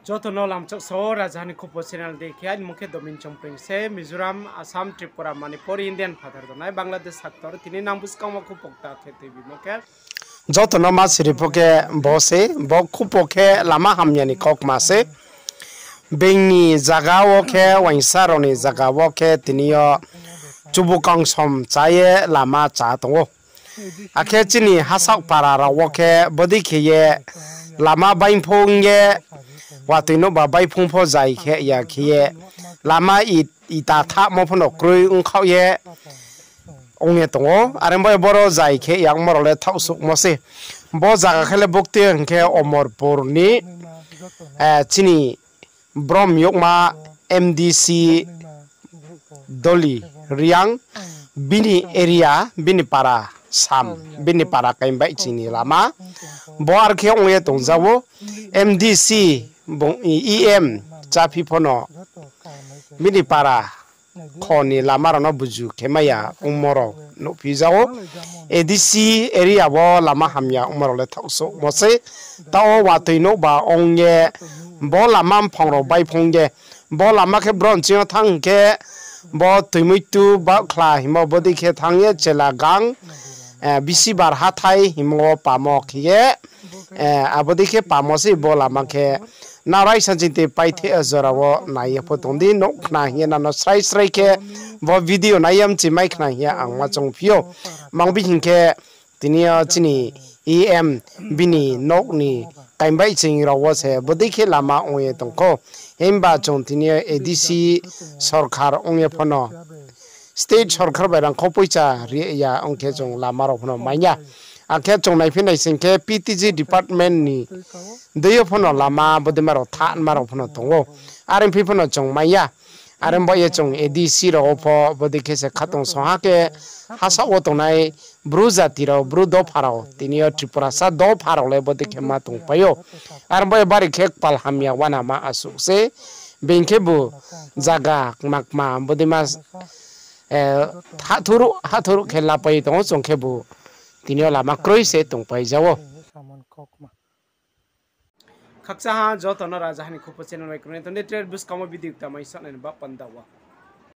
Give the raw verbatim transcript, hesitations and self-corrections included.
Joto no lamchak so, Rajaha ni Khupo channel de khe, aini mung khe Domin Chongpring se, Mizoram, Assam, Tripura, Manipur, Indian phathar tongnai Bangladesh haktor, tini nang buskang wo khupo kta khe tuibimo khe. Joto no ma siri pho khe bo se, bo khupo khe lama hamya ni kaukma se. Being ni zaga wo khe, uaingsa rao ni zaga wo khe, tini yo chubu kangsom chá ye lama chá tong ou. Akhe chini hasaoh para rao wo khe bodei khe ye lama baingphung ye, watoi nouhba baingphung pho zai khe ya khe ye, lama i-, ita thahmo pho no kroi ongkhaoh ye ong ye tong ou. Are bo ye boro zai khe ya ongmo rao le thaohsouhmo se. Bo zaga khe le bukti hing khe Omorpur ni, eh, chini brom youhma M D C Doli Reang, bini area, bini para Sam, bini para Kaimbaihching ni lama. Bo are khe ong ye tongja ou. M D C bung E M cháphi pho no bini para kho ni lama rao no buju khe mai ya ongmo rao nuhphi ja ou. A D C area wo lama hamya ongmo rao le thaohsouhmo sei. Taoh wo watoi nouhba ong ye, bo lama mphang rao baingphung ye, bo lama khe bron ching yo thanng khe, bo Toimoitu Baohkhla hingmo bodei khe thanng ye Chelagang, eh, Bisibar Hathai hingmo wo pamo khe ye, eh, abo dei khe pamo sei bo lama khe. Nrao raisa chingtoi paithe jora wo nai ye pho tong di, nuh khna hing ye nrao no srai srai khe bo video nai ye mchi mai khna hing ye ang ma choungphi ou. Mangbi hing khe, tini yo chini E M bini nouh ni Kaimbaihching rao wo se bodei khe lama ong ye tong khou. Himba chung tini yo A D C sorkar ong ye pho no, state sorkar bai rangkhou poicha ri ya ong khe chung lama rao pho no mai ya. Akhe chung naiphi nai sing khe P T G department ni dei yo pho no lama bodeima rao thanma rao pho no tong ou. Are phi pho no chung mai ya. Are bo ye chung A D C rao wo pho bodei khe se khatungsung ha khe, hasaoh wo tongnai Bru jati rao, Bru dopha rao, tini yo Tripurasa dopha rao le bodei khe ma tongpai ou. Are bo ye bari khe kpal hamya uanama asuh se, being khebu zaga kma kma bodeima, eh, hathoruh, hathoruh khe lapai tong ou chung khebu, tini yo lama kroi se tongpai ja ou. Khakchangha joto no Rajaha ni Khupo channel bai krungnai tong di, tre buskang wo video kta mai sahnai ni ba panda wo.